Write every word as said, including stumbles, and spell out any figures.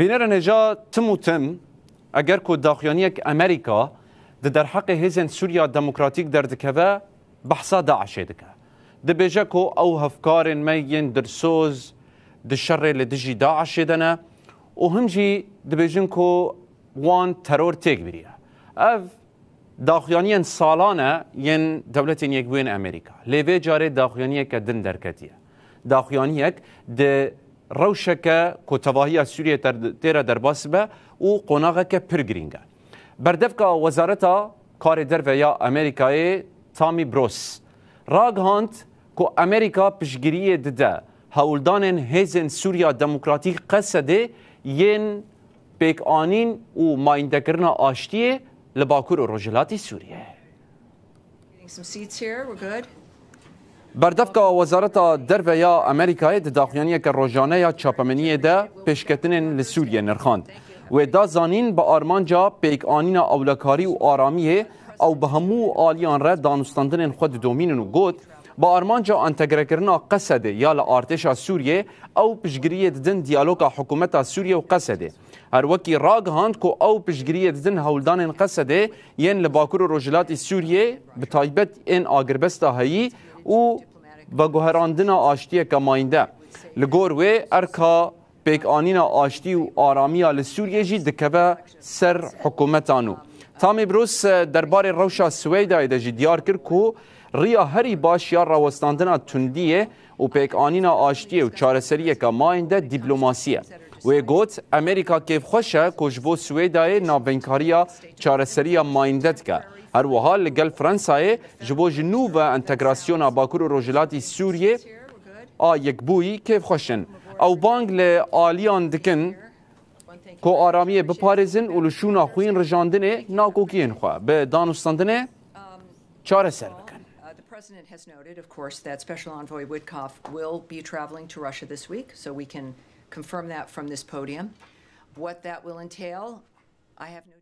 Bînerên hêja tim û tim, eger ku daxuyaniyek Amerîka di derheqê hêzên Sûriya Demokratîk derdikeve, behsa DAIŞê dike. Dibêje ku ew hevkarên me yên dilsoz di şerê li dijî DAIŞê de ne û him jî dibêjin ku wan teror têk biriye. Ev daxuyaniyên salan e yên Dewletên Yekbûyên Amerîka. Lê vê carê daxuyaniyeke din derketiye. Daxuyaniyek di rewşeke ku tevahiya Sûriyê ter-, tê re derbas be û qonaxeke pir girîng e. Berdevka Wezareta Karê Derve ya Amerîkayê Tammy Bruce ragihand ku Amerîka piştgiriyê dide hewldanên Hêzên Sûriya Demokratîk, Qesedê, yên pêkanîn û mayîndekirina aştiyê li Bakur û Rojhilatî Sûriyê. Getting some seats here. We're good. Berdevka Wezareta Derve ya Amerîkayê di daxuyaniyeke rojane ya çapemeniyê de pêşketinên li Sûriyê nirxand. Wê da zanîn, bi armanca pêkanîna ewlekarî û aramiyê, ew bi hemû aliyan re danûstandinên xwe didomînin û got, bi armanca entegrekirina Qesedê ya li artêşa Sûriyê, ew piştgiriyê didin diyaloga hikûmeta Sûriyê û Qesedê. Her wekî ragihand ku ew piştgiriyê didin hewldanên Qesedê yên li Bakur û Rojhilatî Sûriyê, bi taybet ên agirbesta heyî û veguherandina aştiyeke mayînde. Li gor wê, erka pêkanîna aştî û aramiya li Sûriyê jî dikeve ser hikûmeta nû. Tammy Bruce derbarê rewşa Siweydayê de jî diyar kir ku riya herî baş ya rawestandina tundiyê û pêkanîna aştiyê û çareseriyeke mayînde dîplomasî ye. Wê got, Amerîka kêfxweş e ku ji bo Swêdayê navbeynkariya çareseriya mayînde dike. Her wiha li gel Fransayê ji bo ji nû ve entegrasyona Bakur û Rojhilatî Sûriyê a yekbûyî kêfxweş in. Ew bang li aliyan dikin ku aramiyê biparêzin û li şûna xwîn rijandinê nakokiyên xwe bi danûstandinê çareser bikin. Uh, the president has noted, of course, that Special Envoy Witkoff will be traveling to Russia this week, so we can confirm that from this podium. What that will entail, I have no